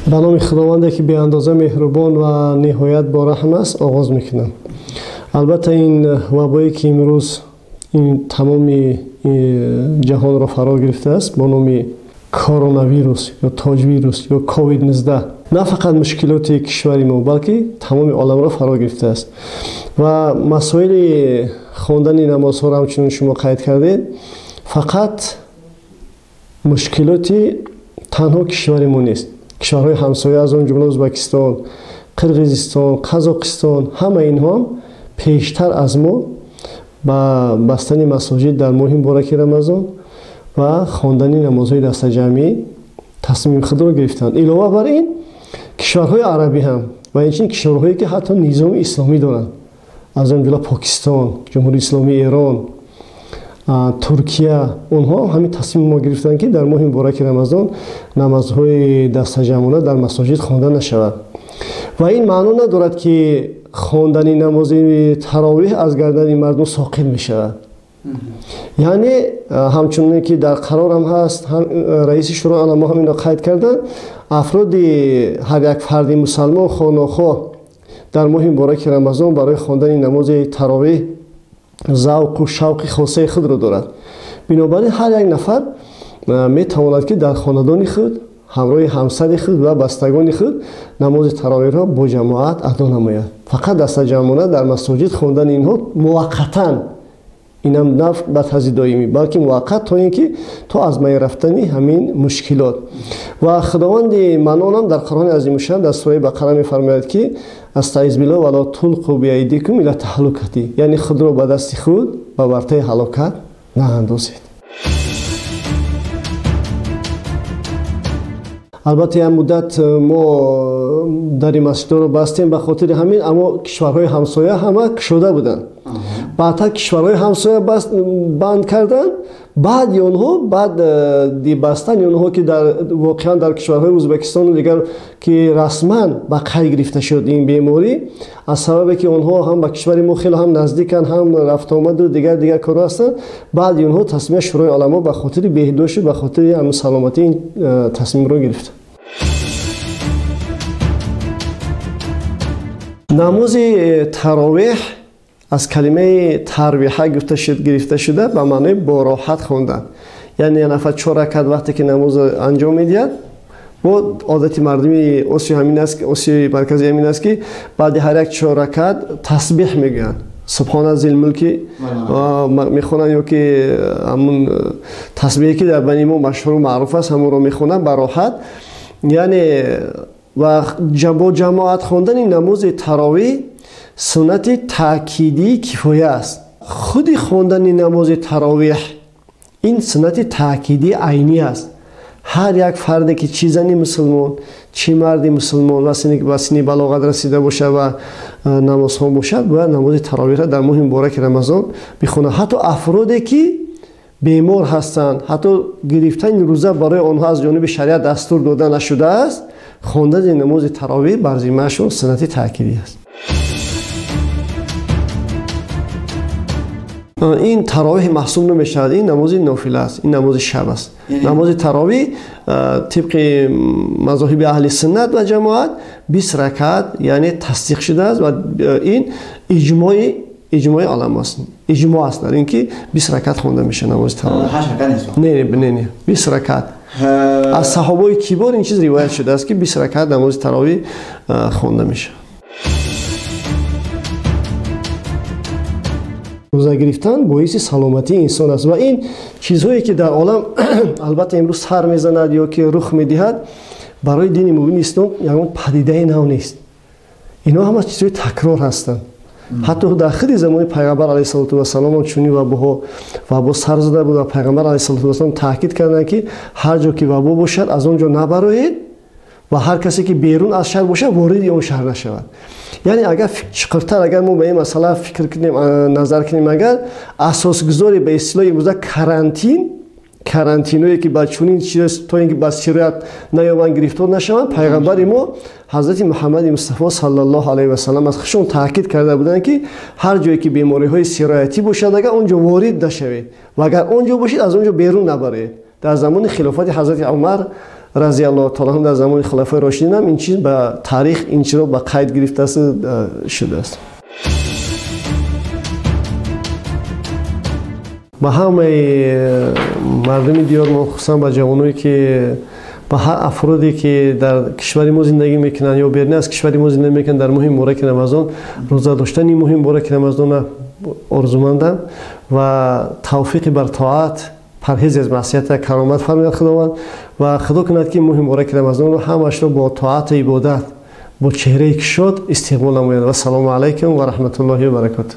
Ба номи Худованде ки беандоза меҳрубон ва ниҳоят бораҳм аст оғоз мекунам. Албатта ин вабое ки имрӯз ин тамоми ҷаҳонро фаро гирифтааст бо номи коронавирус ё тоҷвирус ё ковид-19 на фақат мушкилоти кишвари мо, балки тамоми оламро фаро гирифтааст. Ва масоили хондани намозҳоро ҳамчунин шумо қайд кардед, фақат мушкилоти танҳо кишвари мо нест. Кишварҳои ҳамсоя аз он ҷумла Ӯзбекистон, Қирғизистон, Қазоқистон, ҳама инҳо пештар аз мо ба бастани масоҷид дар моҳи мубораки Рамазон ва хондани намозҳои дастаҷамъӣ тасмими худро гирифтанд. Илова бар ин кишварҳои арабӣ ҳам ва инчунин кишварҳое ки ҳатто низоми исломӣ доранд, аз он ҷумла Покистон, Ҷумҳурии Исломии Эрон, Туркия, онҳо ҳамин тасмими мо гирифтанд ки дар моҳи мубораки Рамазон намозҳои дастаҷамъона дар масоҷид хонда нашавад. Ва ин маъно надорад ки хондани намози таровиҳ аз гардани мардум соқит мешавад. Яъне ҳамчунине ки дар қарорам ҳаст, раиси шӯрои уламо ҳам инро қайд карданд, афроди ҳар як фарди мусалмон хонохоҳ дар моҳи мубораки Рамазон барои хондани намози таровиҳ завқу шавқи хосаи худро дорад. Бинобар ин ҳар як нафар метавонад ки дар хонадони худ ҳамроҳи ҳамсари худ ва бастагони худ намози таровиҳро бо ҷамоат адо намояд. Фақат дастаҷамъона дар масоҷид хондани инҳо муваққатан, инам на ба тарзи доимӣ, балки муваққат то ин ки то аз байн рафтани ҳамин мушкилот. Ва Худованди манонам дар Қуръони азимушшаън дар сураи Бақара мефармояд ки астаиз биллоҳ ва ло тулқу биайдикум ила таҳлукати, яъне худро ба дасти худ ба вартаи ҳалокат наандозед. Албатта як муддат мо дари масҷидҳоро бастем ба хотири ҳамин, аммо кишварҳои ҳамсоя ҳама кушода буданд. Баъдтар кишварҳои ҳамсоя банд карданд, баъди онҳо, баъди бастани онҳо ки воқеан дар кишварҳои Ӯзбекистону дигар ки расман ба қайд гирифта шуд ин беморӣ, аз сабабе ки онҳо ҳам ба кишвари мо хеле ҳам наздиканд, ҳам рафтуомаду дигар дигар корҳо ҳастанд, баъди онҳо тасмими шӯрои уламо ба хотири беҳдошту ба хотири саломатӣ ин тасмимро гирифт. Намози таровиҳ аз калимаи тарвиҳа гирифта шуда ба маънои бо роҳат хондан. Яъне як нафар 4 ракат вақте ки намоз анҷом медиҳад, бо одати мардуми Осиё ҳамин аст, Осиёи марказӣ ҳамин аст ки баъди ҳар як 4 ракат тасбиҳ мегӯянд. Субҳона зилмулки мехонанд ё ки ҳамун тасбиҳе ки дар байни мо машҳуру маъруф аст, ҳамонро мехонанд ба роҳат. Яъне ва бо ҷамоат хондани намози таровиҳ суннати таъкидии кифоя аст. Худи хондани намози таровиҳ ин суннати таъкидии айнӣ аст. Ҳар як фарде ки чӣ зани мусулмон, чӣ марди мусулмон ва синни балоғат расида бошад ва намозхон бошад, бояд намози таровиҳро дар моҳи мубораки Рамазон бихонад. Ҳатто афроде ки бемор ҳастанд, ҳатто гирифтани рӯза барои онҳо аз ҷониби шариат дастур дода нашудааст, хондани намози таровиҳ бар зиммаашон суннати таъкидӣ аст. Ин таровиҳ маҳсуб намешавад, ин намози нофила аст, ин намози шаб аст. Намози таровиҳ тибқи мазоҳиби аҳли суннат ва ҷамоат 20 ракат, яъне тасдиқ шудааст ва ин иҷмои олам аст. Иҷмоъ аст дар ин ки 20 ракат хонда мешавад намози таровиҳ. 8 ракат нест? Не, не, не, 20 ракат. Аз саҳобаи кибор ин чиз ривоят шудааст ки 20 ракат намози таровиҳ хонда мешавад. Рӯза гирифтан боиси саломатии инсон аст ва ин чизҳое ки дар олам албатта имрӯз сар мезанад ё ки рух медиҳад, барои дини мубини ислом ягон падидаи нав нест. Инҳо ҳама чизҳои такрор ҳастанд. Ҳатто дар худи замони пайғамбар алайҳиссалоту вассалом чунин вабоҳо вабо сар зада буд ва пайғамбар алайҳиссалоту вассалом таъкид карданд ки ҳар ҷо ки вабо бошад аз он ҷо набароед ва ҳар касе ки берун аз шаҳр бошад вориди он шаҳр нашавад. Яъне агар чуқуртар агар мо ба ин масъала фикр кунем, назар кунем, агар асосгузори ба истилоҳи имрӯза карантиное ки ба чунин чиз то ин ки ба сироят наёбанд гирифтор нашаванд, пайғамбари мо ҳазрати Муҳаммади Мустафо саллаллоҳу алайҳи васаллам аз худшон таъкид карда буданд ки ҳар ҷое ки бемориҳои сироятӣ бошад агар он ҷо ворид нашавед ва агар он ҷо бошед аз он ҷо берун набаред. Дар замони хилофати ҳазрати Умар разиаллоҳу таала анҳу, дар замони хулафои рошидин ҳам ин чиз ба таърих ин чизро ба қайд гирифта шудааст. Ба ҳамаи мардуми диёр мо, хусусан ба ҷавоное ки, ба ҳар афроде ки дар кишвари мо зиндагӣ мекунанд ё берун аз кишвари мо зиндагӣ мекунанд, дар моҳи мубораки Рамазон рӯза доштани моҳи мубораки Рамазонро орзумандам ва тавфиқи бар тоат, парҳез аз маъсията каромат фармояд Худованд ва Худо кунад ки моҳи мубораки Рамазонро ҳамаашро бо тоату ибодат, бо чеҳраи кушод истиқбол намояд. Вассалому алайкум ва раҳматуллоҳи ва баракотуҳ.